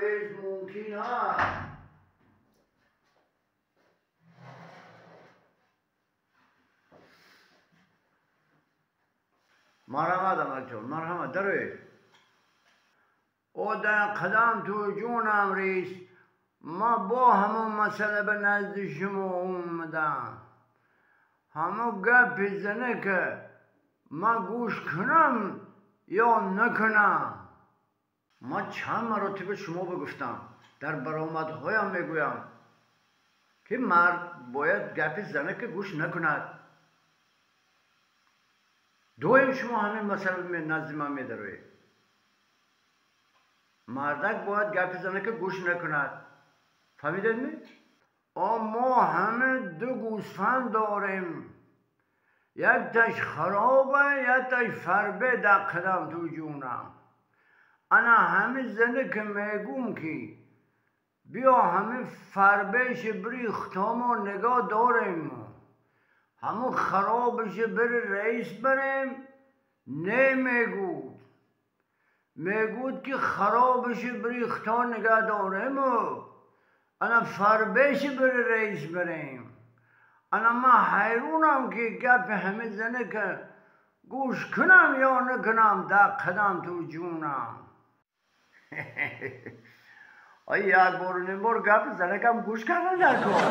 رئیس ممکن است. مرحمت امک جان، مرحمت درویش. او در قدم تو جونم رئیس، ما با همون مسئله به نزد شما اومدم. همون گپ زنه که ما گوش کنم یا نکنم. ما چند مراتب شما بگفتم، در برآمدهایم میگویم که مرد باید گپ زنه که گوش نکند. دویم شما همین مسئله نزد من میدروید. مردک باید گپ زنه که گوش نکند. فهمیدید می؟ ما همه دو گوسفند داریم، یک تاش خرابه یک تاش فربه در قدم تو جونم. انا همه زنه که میگم که بیا همه فربهش بری ختامو نگاه داریم، همون خرابش بری رئیس بریم. نمیگود، میگود که خرابش بری ختا نگاه داریم، انا فربهش بری رئیس بریم. انا ما حیرونم که گپ همه زنه که گوش کنم یا نکنم در قدم تو جونم. آی یک بار و نیم بار گپ زنه کم گوش کردن در کن.